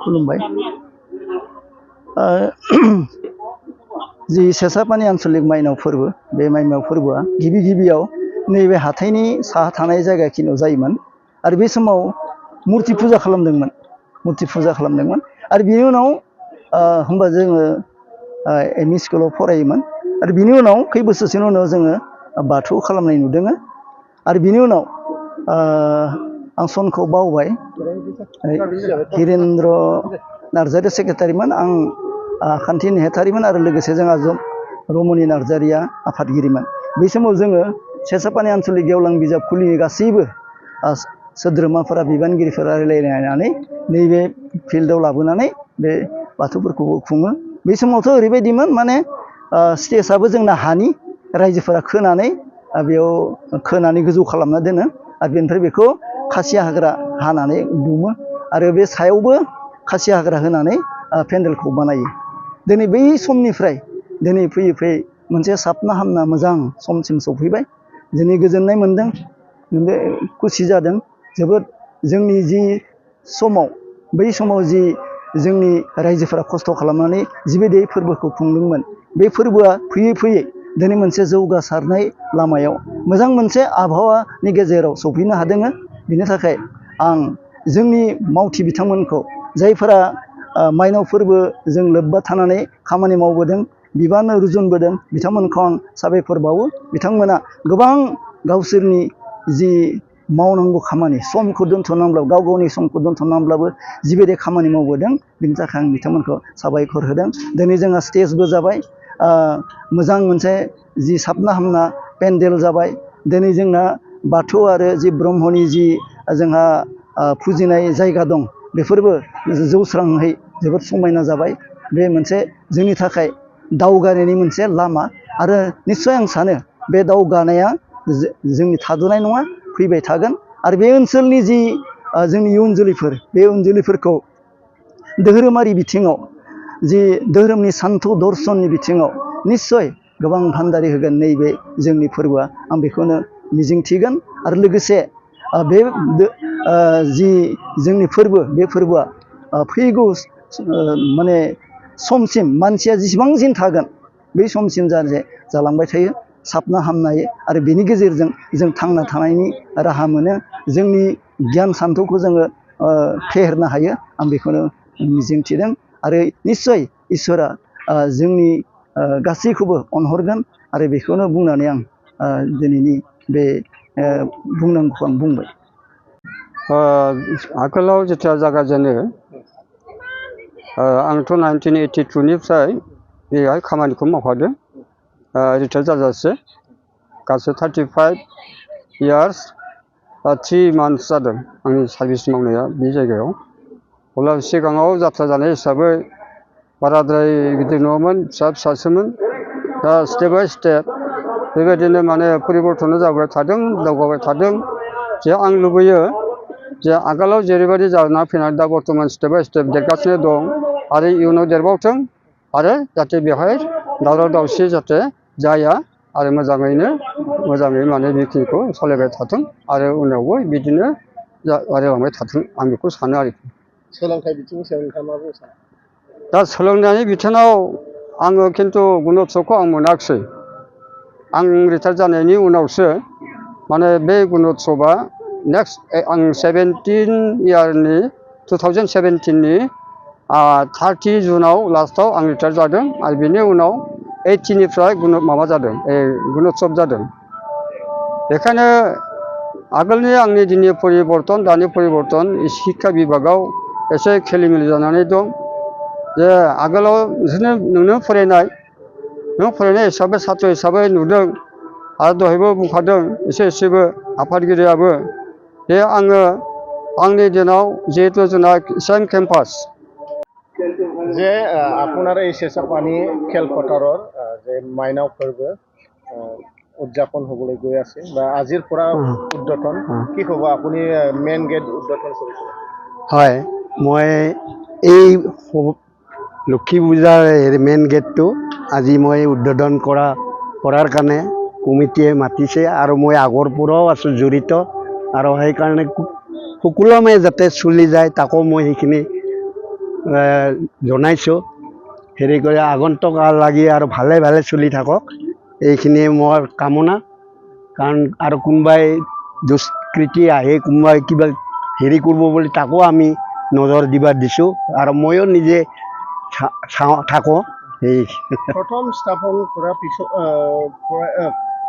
खुलुमबाय जि सेसापानि आन्चलिक माइनाव फोरबो बे माइनाव फोरबोआ गिबियाव नैबे हाथाइनि साहा थानाय जायगाखिनियाव जायोमोन आरो बे समाव मुर्ति फुजा खालामदोंमोन आरो बिनि उनाव होमबा जोङो एम इ स्कुलाव फरायोमोन आरो बिनि उनाव खै बोसोरसोनि उनाव जोङो बाथौ खालामनाय नुदों आरो बिनि उनाव आं सनखौ बावबाय हिरेन्द्र नार्जारि सेक्रेटारिमोन आं खान्थि नेहाथारिमोन आरो लोगोसे जोंहा रमनि नार्जारिया आफादगिरिमोन बै समाव जोङो सेसापानि आन्चलिक गेवलां बिजाब खुलिनि गासैबो सोद्रोमाफोरा बिबानगिरिफोरा रायलायनानै नैबे फिल्डआव लाबोनानै बे बाथौफोरखौबो खुङो बै समावथ' ओरैबायदिमोन माने स्टेजआबो जोंना हानि रायजोफोरा खोनानै बेयाव खोनानै गोजौ खालामना दोनो आरो बेनिफ्राय बेखौ खासिया हाग्रा हानानै दुमो आरो बे सायावबो खासिया हाग्रा होनानै पेन्डेलखौ बानायो दिनै बै समनिफ्राय दिनै फैयै मोनसे साबना हामना मोजां समसिम सफैबाय दिनै गोजोननाय मोनदों बे खुसि जादों जोबोद जोंनि जि समाव बै समाव जि जोंनि रायजोफोरा खस्थ' खालामनानै जिबायदि फोरबोखौ खुंदोंमोन बे फोरबोआ फैयै दिनै मोनसे जौगासारनाय लामायाव मोजां मोनसे आबहावानि गेजेराव सफैनो हादों बिनि थाखाय आं जोंनि मावथि बिथांमोनखौ जायफोरा माइनाव फोरबो जों लोब्बा थानानै खामानि मावबोदों बिबान रुजुनबोदों बिथांमोनखौ आं साबायखर बावो बिथांमोना गोबां गावसोरनि जि मावनांगौ खामानि समखौ दोनथ'नांब्लाबो गावनि समखौ दोनथ'नांब्लाबो जिबायदि खामानि मावबोदों बिनि थाखाय आं बिथांमोनखौ साबायखर होदों दिनै जोंहा स्टेजबो जाबाय मोजां मोनसे जि साबना हामना पेन्डेल जाबाय दिनै जोंना बाथौ आरो जि ब्रह्मनि जि जोंहा फुजिनाय जायगा दं बेफोरबो जौस्राङै जोबोद समायना जाबाय बे मोनसे जोंनि थाखाय दावगानायनि मोनसे लामा आरो निस्सय आं सानो बे दावगानाया जोंनि थाद'नाय नङा फैबाय थागोन आरो बे ओनसोलनि जि जोंनि इयुन जोलैफोर बे इयुन जोलैफोरखौ धोरोमारि बिथिङाव जि धोरोमनि सान्थौ दर्शननि बिथिङाव निस्सय गोबां भान्दारि होगोन नैबे जोंनि फोरबोआ आं बेखौनो मिजिंथिगोन आरो लोगोसे बे जि जोंनि फोरबो बे फोरबोआ फैगौ माने समसिम मानसिया जेसेबां दिन थागोन बै समसिम जाहाथे जालांबाय थायो साबना हामनाय आरो बेनि गेजेरजों जों थांना थानायनि राहा मोनो जोंनि गियान सान्थौखौ जोङो फेहेरनो हायो आं बेखौनो मिजिंथिदों आरो निस्सय इसोरा जोंनि गासैखौबो अनहरगोन आरो बेखौनो बुंनानै आं दिनैनि बे बुंनांगौखौ आं बुंबाय आगोलाव जेथिया जागाजेनो आंथ' 1982निफ्राय बेहाय खामानिखौ मावफादों रिटायार जाजासे गासै 35 इयार्स 3 मान्थस जादों आंनि सार्भिस मावनाया बे जायगायाव अब्ला सिगाङाव जात्रा जानाय हिसाबै बाराद्राय गिदिर नङामोन फिसासोमोन दा स्टेप बाय स्टेप बेबायदिनो माने परिबर्तन जाबाय थादों दावगाबाय थादों जे आं लुबैयो जे आगोलाव जेरैबायदि जाना फैनानै दा बर्थमान स्टेप बाय स्टेप देरगासिनो दं आरो इयुनाव देरबावथों आरो जाहाथे बेवहाय दावराव दावसि जाहाथे जाया आरो मोजाङै माने बेखिनिखौ सालायबाय थाथों आरो उनावबो बिदिनो बारायलांबाय थाथों आं बेखौ सानो आरोखि सोलोंथाइ बिथिंनि सायाव नोंथाङा मा बुंनो सानो दा सोलोंनायनि बिथिङाव आङो खिन्थु गुणोत्सवखौ आं मोनाखिसै आं रिटायार जानायनि उनावसो माने बे गुणोत्सवआ नेक्स्ट आं 2017नि 30 जुनाव लास्टआव आं रिटायार जादों आरो बेनि उनाव 80निफ्राय माबा जादों गुणोत्सव जादों बेखायनो आगोलनि आंनि दिननि परिबर्तन दानि परिबर्तन शिक्षा बिभागाव एसे खेलिमेलि जानानै दं जे आगोलाव नोंनो फरायनाय हिसाबै सात्र हिसाबै नुदों आरो दहायबो बुंखादों एसेबो आफादगिरियाबो जे आङो आंनि दिनाव जिहेतु जोंना इसान केम्पास যে আপোনাৰ এই চেচাপানী খেলপথাৰৰ যে মাইনাও फोरबो উদযাপন হ'বলৈ গৈ আছে বা আজিৰ পৰা উদ্বোধন কি ক'ব আপুনি মেইন গেট উদ্বোধন কৰিছে হয় মই এই লক্ষী পূজাৰ মেইন গেটটো আজি মই উদ্বোধন কৰাৰ কাৰণে কমিটিয়ে মাতিছে আৰু মই আগৰ পৰাও আছোঁ জড়িত আৰু সেইকাৰণে সুকলমে যাতে চলি যায় তাকো মই সেইখিনি জনাইছোঁ হেৰি কৰি আগন্তুক লাগি আৰু ভালে ভালে চলি থাকক এইখিনিয়ে মোৰ কামনা কাৰণ আৰু কোনোবাই দুষ্কৃতি আহে কোনোবাই কিবা হেৰি কৰিব বুলি তাকো আমি নজৰ দিবা দিছোঁ আৰু ময়ো নিজে থাকোঁ এই প্ৰথম স্থাপন কৰাৰ পিছত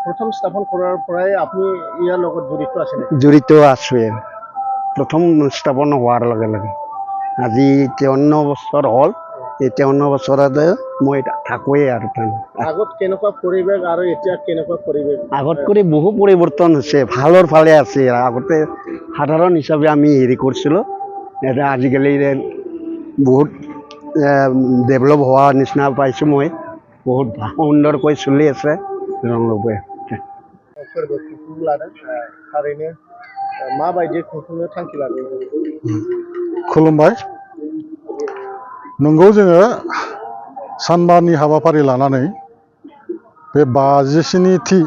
প্ৰথম স্থাপন কৰাৰ পৰাই আপুনি ইয়াৰ লগত জড়িত আছে নেকি? জড়িত আছোঁ প্ৰথম স্থাপন হোৱাৰ লগে লগে আজি 53 বছৰ হ'ল এই 53 বছৰতে মই থাকোঁৱেই আৰু আগত কেনেকুৱা পৰিৱেশ আৰু এতিয়া কেনেকুৱা পৰিৱেশ? আগত কৰি বহু পৰিৱৰ্তন হৈছে ভালৰ ফালে আছে আগতে সাধাৰণ হিচাপে আমি হেৰি কৰিছিলোঁ এতিয়া আজিকালি বহুত ডেভেলপ হোৱা নিচিনা পাইছোঁ মই বহুত সুন্দৰকৈ চলি আছে ৰংলুবে फोरबो खुंफुंनो लादों थारैनो माबायदि खुंफुंनो थांखि लादों? खुलुमबाय नंगौ जोङो सानबानि हाबाफारि लानानै बे 57थि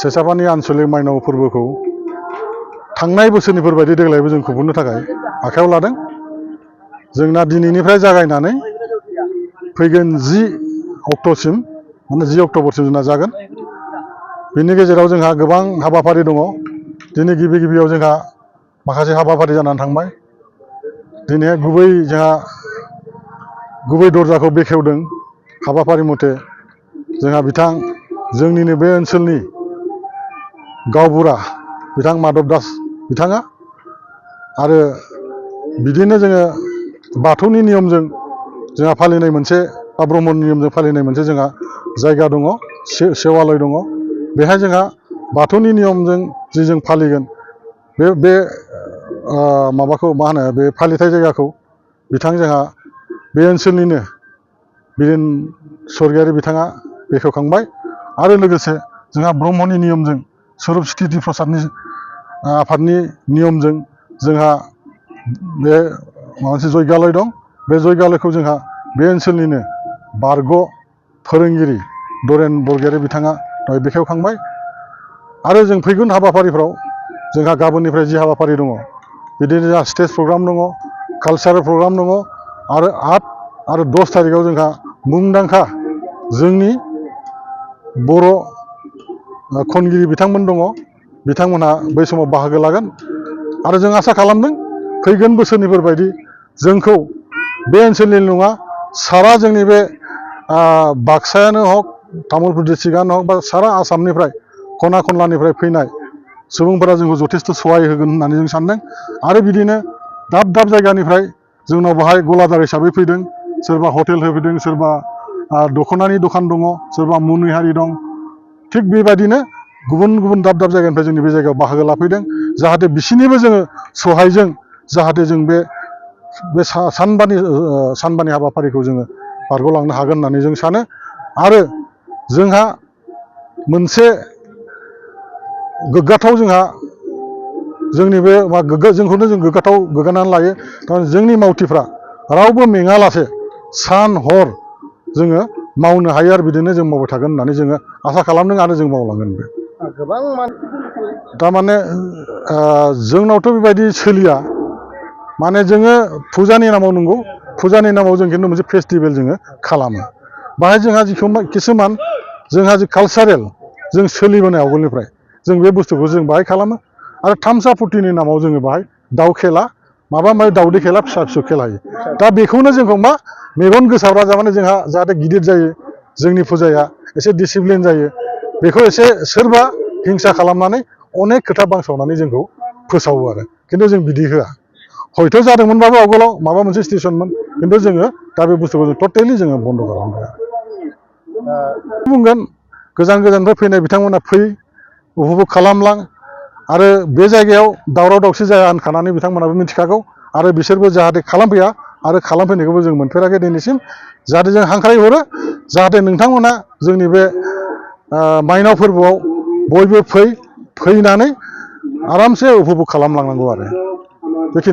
सेसापानि आन्चलिक माइनाव फोरबोखौ थांनाय बोसोरनिफोर बायदि देग्लायबो जों खुंफुंनो थाखाय आखायाव लादों जोंना दिनैनिफ्राय जागायनानै फैगोन 10 अक्ट'सिम माने 10 अक्ट'बरसिम जोंना जागोन बेनि गेजेराव जोंहा गोबां हाबाफारि दङ दिनै गिबियाव जोंहा माखासे हाबाफारि जानानै थांबाय दिनै गुबै दरजाखौ बेखेवदों हाबाफारि मथे जोंहा बिथां जोंनिनो बे ओनसोलनि गावबुरा बिथां माधब दास बिथाङा आरो बिदिनो जोङो बाथौनि नियमजों जोंहा फालिनाय मोनसे बा ब्रह्मनि नियमजों फालिनाय मोनसे जोंहा जायगा दङ सेवालय दङ बेहाय जोंहा बाथौनि नियमजों जि जों फालिगोन बे माबाखौ मा होनो बे फालिथाय जायगाखौ बिथां जोंहा बे ओनसोलनिनो बिरेन स्वर्गीयारि बिथाङा बेखेवखांबाय आरो लोगोसे जोंहा ब्रह्मनि नियमजों स्वरूप स्थिति प्रसादनि आफादनि नियमजों जोंहा बे मोनसे जयगालय दं बे जयगालयखौ जोंहा बे ओनसोलनिनो बारग' फोरोंगिरि दरेन बरगयारि बिथाङा दहाय बेखेवखांबाय आरो जों फैगोन हाबाफारिफ्राव जोंहा गाबोननिफ्राय जि हाबाफारि दङ बिदिनो जोंहा स्टेज प्रग्राम दङ कालचारेल प्रग्राम दङ आरो 8 आरो 10 थारिखआव जोंहा मुंदांखा जोंनि बर' खनगिरि बिथांमोन दङ बिथांमोनहा बै समाव बाहागो लागोन आरो जों आसा खालामदों फैगोन बोसोरनिफोर बायदि जोंखौ बे ओनसोलनि नङा सारा जोंनि बे बाक्सायानो हक तामुलपुर डिस्ट्रिक्टआनो हक बा सारा आसामनिफ्राय खना खनलानिफ्राय फैनाय सुबुंफोरा जोंखौ जथेस्थ' सहाय होगोन होननानै जों सानदों आरो बिदिनो दाब दाब जायगानिफ्राय जोंनाव बाहाय गलादार हिसाबै फैदों सोरबा हटेल होफैदों सोरबा दख'नानि दखान दङ सोरबा मुनि हारि दं थिग बेबायदिनो गुबुन गुबुन दाब दाब जायगानिफ्राय जोंनि बे जायगायाव बाहागो लाफैदों जाहाथे बिसिनिबो जोङो सहायजों जाहाथे जों बे सानबानि हाबाफारिखौ जोङो बारग'लांनो हागोन होननानै जों सानो आरो जोंहा मोनसे गोग्गाथाव जोंहा जोंनि बे जोंखौनो जों गोग्गानानै लायो थारमाने जोंनि मावथिफ्रा रावबो मेङालासे सान हर जोङो मावनो हायो आरो बिदिनो जों मावबाय थागोन होननानै जोङो आसा खालामदों आरो जों मावलांगोन बे गोबां थारमाने जोंनावथ' बेबायदि सोलिया माने जोङो फुजानि नामाव नंगौ फुजानि नामाव जों खिन्थु मोनसे फेस्टिभेल जोङो खालामो बाहाय जोंहा किसुमान जोंहा जि कालचारेल जों सोलिबोनाय आवगोलनिफ्राय जों बे बुस्थुखौ जों बाहाय खालामो आरो थामसा फुर्तिनि नामाव जोङो बाहाय दाउ खेला माबा दाउदै खेला फिसा फिसौ खेला होयो दा बेखौनो जोंखौ मा मेगन गोसारब्ला जाबानो जोंहा जाहाथे गिदिर जायो जोंनि फुजाया एसे डिसिप्लिन जायो बेखौ एसे सोरबा हिंसा खालामनानै अनेक खोथा बांसावनानै जोंखौ फोसावो आरो खिन्थु जों बिदि होआ हयथ' जादोंमोनबाबो आवगोलाव माबा मोनसे स्टेसनमोन खिन्थु जोङो दा बे बुस्थुखौ जों टटेलि जोङो बन्द' खालामबाय बुंगोन गोजान गोजाननिफ्राय फैनाय बिथांमोना फै उपभग खालामलां आरो बे जायगायाव दावराव दावसि जाया होनखानानै बिथांमोनाबो मिथिखागौ आरो बिसोरबो जाहाथे खालामफैया आरो खालामफैनायखौबो जों मोनफेराखै दिनैसिम जाहाथे जों हांख्रायहरो जाहाथे नोंथांमोना जोंनि बे माइनाव फोरबोआव बयबो फैनानै आरामसे उपभग खालामलांनांगौ आरो बेखिनिखौ